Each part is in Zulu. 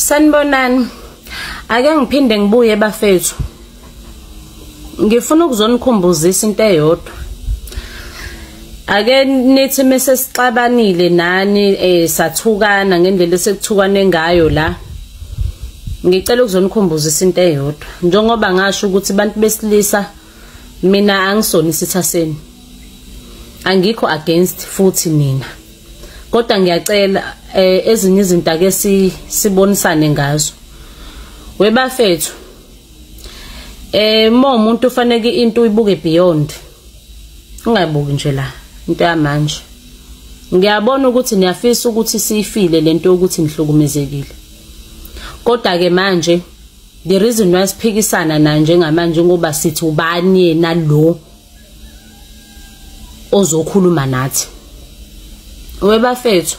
Sanibonani. Ake ngiphinde ngibuye bafethu. Ngifuna ukuzonikhumbuzisa into eyodwa. Ake nithi mase sixabanile nani sathukana ngendlela esekuthukane ngayo la. Ngicela ukuzonikhumbuzisa into eyodwa. Njengoba ngasho ukuthi abantu besilisa mina angisona isitha senu. Angikho against futhi nina. Kodwa ngiyacela ezinye izinto ake sibonisane ngazo. Webafethu mo umuntu ufanele into uyibuke beyond. Ungayibuki nje la into yamanje. Ngiyabona ukuthi niyafisa ukuthi siyifile lento ukuthi nihlukumezekile. Kodwa ke manje the reason why siphikisana na njengamanje ngoba sithi ubani yena lo ozokhuluma nathi. Webafethu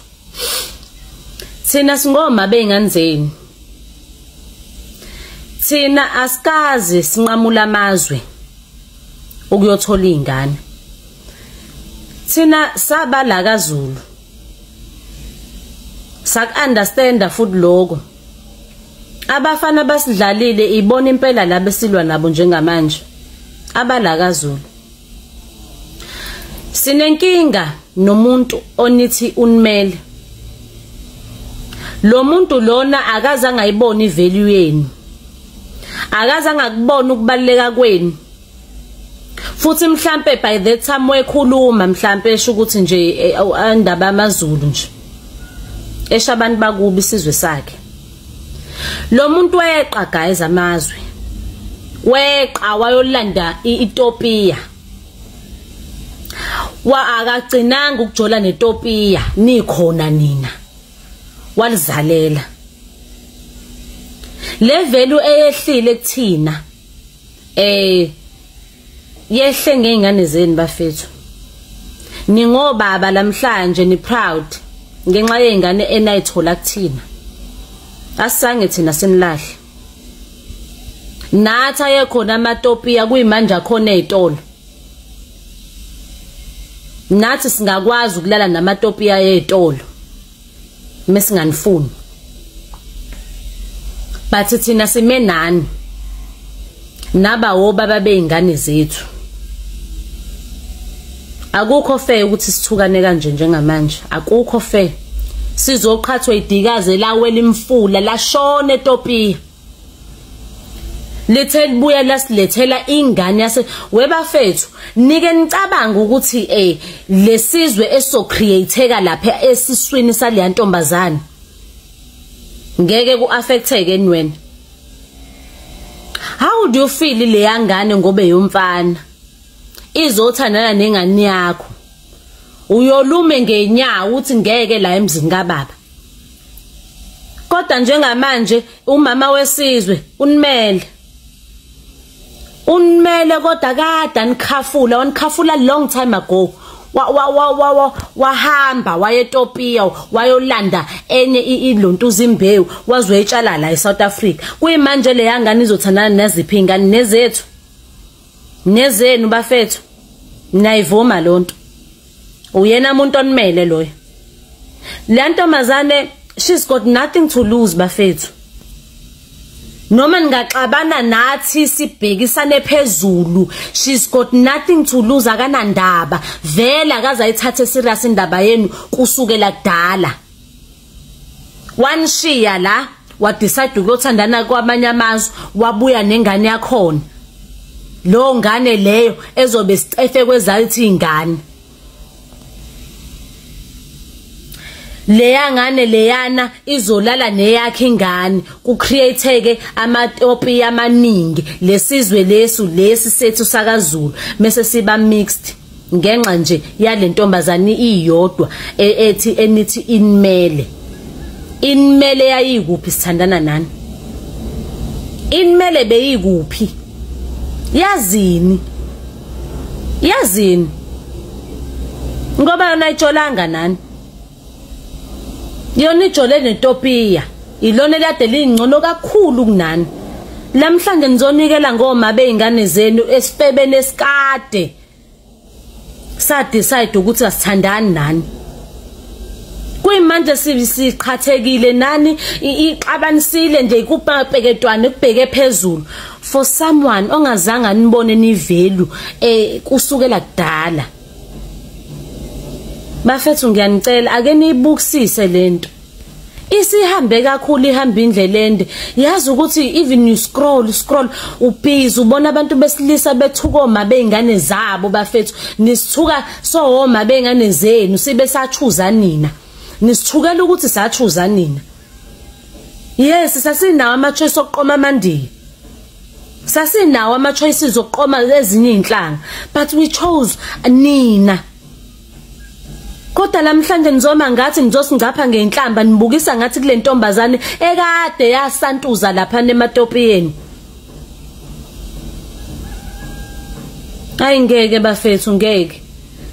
thina singoma beyingane zenu. Thina asikaze sinqamula amazwe ukuyothola izingane. Thina saba la kaZulu. Saku-understanda futhi lokho. Abafana basidlalile ibona impela la besilwa nabo njengamanje. Abala kaZulu. Sinenkinga nomuntu onithi unimele. Lo muntu lona akaze angayibona ivalue yenu. Akaze angakubona ukubaluleka kwenu. Futhi mhlambe by the time wekhuluma mhlambe esho ukuthi nje indaba amaZulu nje. Esho abantu bakubi isizwe sakhe. Lo muntu weqa guys amazwe. Weqa wayolanda iEthiopia. Wa akagcinanga ukujola neTopiya nikhona nina. Walizalela. Le value eyehlile kuthina yehle ngezingane zenu bafethu. Ningobaba lamhlanje ni proud ngenxa yezingane enayithola kuthina. Asange thina sinilahle. Nathi ayekhona amaTopiya kuyimanje akhona ezitolo. Nathi singakwazi ukulala namaTopiya ezitolo mesinganifuni. Bathi thina sime nani naba obaba beingane zethu. Akukho fair ukuthi sithukane kanje njengamanje. Akukho fair. Sizoqhathwa idikaze lawela imfula lashona eTopiya. Lethe libuya lasilethela ingane yase webafethu. Nike nicabanga ukuthi lesizwe esocreateka lapha esiswini sale ntombazana ngeke kuaffecteke enweni. How do you feel le yangane ngobe yomfana izothandana nengane yakho? Uyolume ngenyawo uthi ngeke la emzini kababa. Kodwa njengamanje umama wesizwe unimele. Unimele kodwa kade anikhafula, wanikhafula long time ago. Wahamba wayeTopiya wayolanda enye ilontuza imbewu wazoyitshala la eSouth Africa. Kuyimanje le yangane izothandana neziphi ingane nezethu nezenu bafethu. Niyayivuma lonto. Uyena umuntu onimele loyo. Le ntombazane she's got nothing to lose bafethu. Noma ningaxabana nathi sibhekisane phezulu, she's got nothing to lose, akanandaba. Vele akazayithathe serious indaba yenu kusukela kudala. Wanishiya la, wa decide ukuyothandana kwamanye amazwe, wabuya nengane yakhona. Lo ngane leyo ezobe sicefe kwezathi ingane. Leya ngane leyana izolala neyakhe ingane, kucreateke amaTopiya amaningi. Lesizwe lesu lesi sethu sakaZulu mase siba mixed ngenxa nje yale ntombazane iyodwa ethi enithi inmele. Inmele yayikuphi sithandana nani? Inmele beyikuphi? Yazini? Yazini? Ngoba yona ijolanga nani? Yona ijole neTopiya, ilona elade lingcono kakhulu kunani. Lamhlanje nizonikela ngoma beingane zenu esifebeni esikade. Sa decide ukuthi asithandani nani. Kuyimanje siqhathekile nani, ixabanisile nje kupapeketwane kubheke phezulu for someone ongazange anibone ni value kusukela kudala. Bafethu ngiyanicela ake niyibukisise lento. Isihambe kakhulu, ihamba indlela ende. Yazi ukuthi even you scroll ubhizi ubona abantu besilisa bethuka oma beingane zabo bafethu. Nisithuka sohoma beingane zenu sibe sachuza nina. Nisithukela ukuthi sachuza nina. Yes, sasinawo ama choice okuqoma amandiya. Sasinawo ama choices okuqoma ezinye inhlanga, but we chose nina. Kodwa namhlanje nizoma ngathi nizosingcapha ngeinhlamba, nibukisa ngathi kule ntombazane ekade yasantuza lapha ematopiyeni. Hayi ngeke bafethu, ngeke.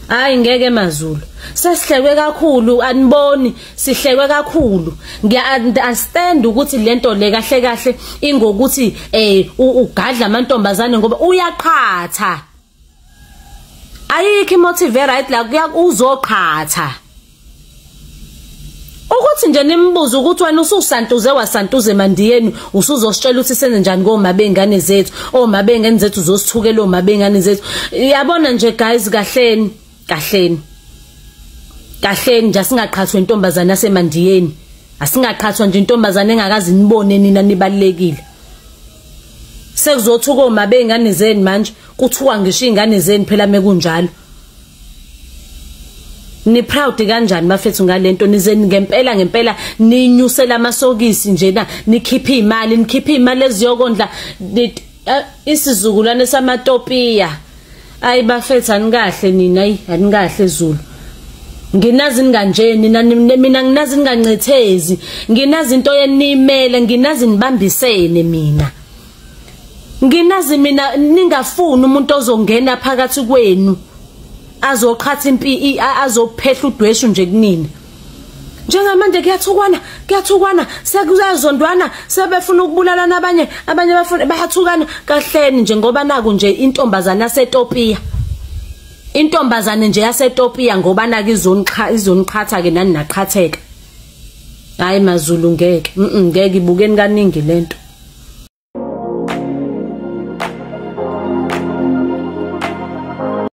Hayi ngeke maZulu. Sesihlekwe kakhulu, aniboni, sihlekwe kakhulu. Ngiya understand ukuthi lento le kahle kahle ingokuthi ugadla amantombazane ngoba uyaqhatha. Ayikho imotive right la, uzoqhatha. Ukuthi nje nimbuze ukuthi wena ususantuze wasantuze mandiyeni, usuzositshela ukuthi senze njani koma bengane zethu, oma bengane zethu uzosithukela oma bengane zethu. Yabona nje guys, kahleni, kahleni. Kahleni nje, asingaqhathwa intombazana yasemandiyeni. Asingaqhathwa nje intombazana engakazi nibone nina nibalekile. Sekuzothuka oma bengane zenu manje, kuthuka ngisho ingane zenu phela mekunjalo. Ni proud kanjani bafethu ngalento? Nize ngempela ngempela ninyusela amasokisi nje na, nikhipha imali, nikhipha imali eziyokondla isizukulwane samaTopiya. Ayi bafethu anikahle nina, ayi anikahle Zulu. Nginazi ninganje nina, mina nginazi ningancethezi, nginazi into yenimele, nginazi nibambisene mina. Nginazi mina ningafuni umuntu ozongena phakathi kwenu azoqhatha impi, azophehla udweshu nje kunini. Njengamanje kuyathukwana, kuyathukwana, sekuzazondwana, sebefuna ukubulalana abanye, abanye bafuna bayathukana. Kahleni nje ngoba naku nje intombazana yaseTopiya. Intombazane nje yaseTopiya ngoba naku izoniqhatha ke nani naqhatheka. Hayi maZulu ngeke, ngeke ibukeni kaningi lento.